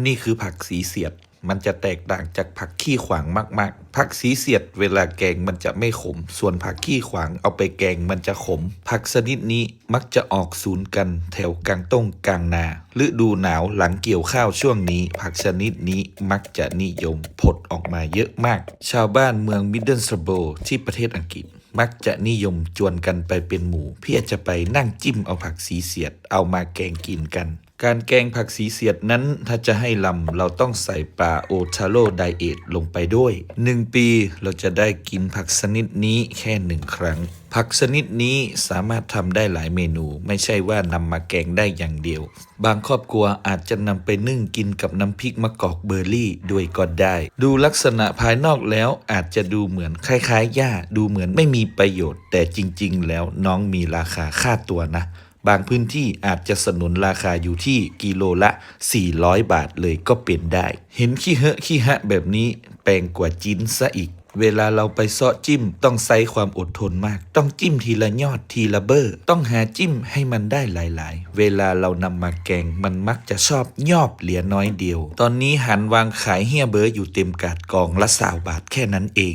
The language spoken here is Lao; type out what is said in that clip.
ນີ້ຄືຜັກສີສຽດ. ມັນຈະແຕກຕ່າງຈາກຜັກຂີ້ຂວາງມາກໆ. ຜັກສີສຽດເວລາແກງມັນຈະໄມ່ຂົມ, ສ່ວນຜັກຂີ້ຂວາງເອົາໄປແກງມັນຈະຂົມ. ຜັກຊະນິດນີ້ມັກຈະອອກສູນກັນແຖວກາງຕົງກາງນາ. ລະດູໜາວຫຼັງກ່ຽວຂ້າວຊ່ວງນີ້, ຜັກຊະນິດນີ້ມັກຈະນິຍົມຜົດອອກມາເຍອະມາກ. ຊາວບ້ານເມືອງ Middlesbrough ທີ່ປະເທດອັງກິດ ມັກຈະນິຍົມຈວນກັນໄປເປັນໝູ່ ເພື່ອຈະໄປນັ່ງຈິ້ມເອົາຜັກສີສຽດເອົາມາແກງກິນກັນ. ການແກງຜັກສີສຽດນັ້ນ ຖ້າຈະໃຫ້ລຳ ເຮົາຕ້ອງໃສ່ປາໂອທາໂຣໄດເອດລົງໄປດ້ວຍ. ໜຶ່ງປີ ເຮົາຈະໄດ້ກິນຜັກຊະນິດນີ້ແຄ່ໜຶ່ງຄັ້ງ. ຜັກຊະນິດນີ້ສາມາດທຳໄດ້ຫຼາຍເມນູ, ໄມ່ໃຊ່ວ່ານຳມາແກງໄດ້ຢ່າງດຽວ. ບາງຄອບຄົວອາດຈະນຳໄປໜຶ້ງກິນກັບນ້ຳພິກມະກອກເບີຣີດ້ວຍກໍໄດ້. ດູລັກສະນະພາຍນອກແລ້ວອາດຈະດູເໝືອນຄ້າຍໆຫຍ້າ, ດູເໝືອນໄມ່ມີປະໂຫຍດ, ແຕ່ຈິງໆແລ້ວນ້ອງມີລາຄາຄ່າຕົວນະ. ບາງພື້ນທີ່ອາດຈະສະໜູນລາຄາຢູ່ທີ່ກິໂລລະສີ່ຮ້ອຍບາດເລີຍກໍເປັນໄດ້. ເຫັນຂີ້ເຫີຂີ້ຫະແບບນີ້ ແປງກວ່າຈີນຊະອີກ. ເວລາເຮົາໄປເຊາະຈິ້ມ ຕ້ອງໃຊ້ຄວາມອົດທົນມາກ. ຕ້ອງຈິ້ມທີລະຍອດ, ທີລະເບີ, ຕ້ອງຫາຈິ້ມໃຫ້ມັນໄດ້ຫຼາຍໆ. ເວລາເຮົານຳມາແກງ ມັນມັກຈະຊອບຍອບເຫຼືອໜ້ອຍດຽວ. ຕອນນີ້ຫັນວາງຂາຍເຮ້ຍເບີຢູ່ເຕັມກາດກອງລະຊາວບາດແຄ່ນັ້ນເອງ.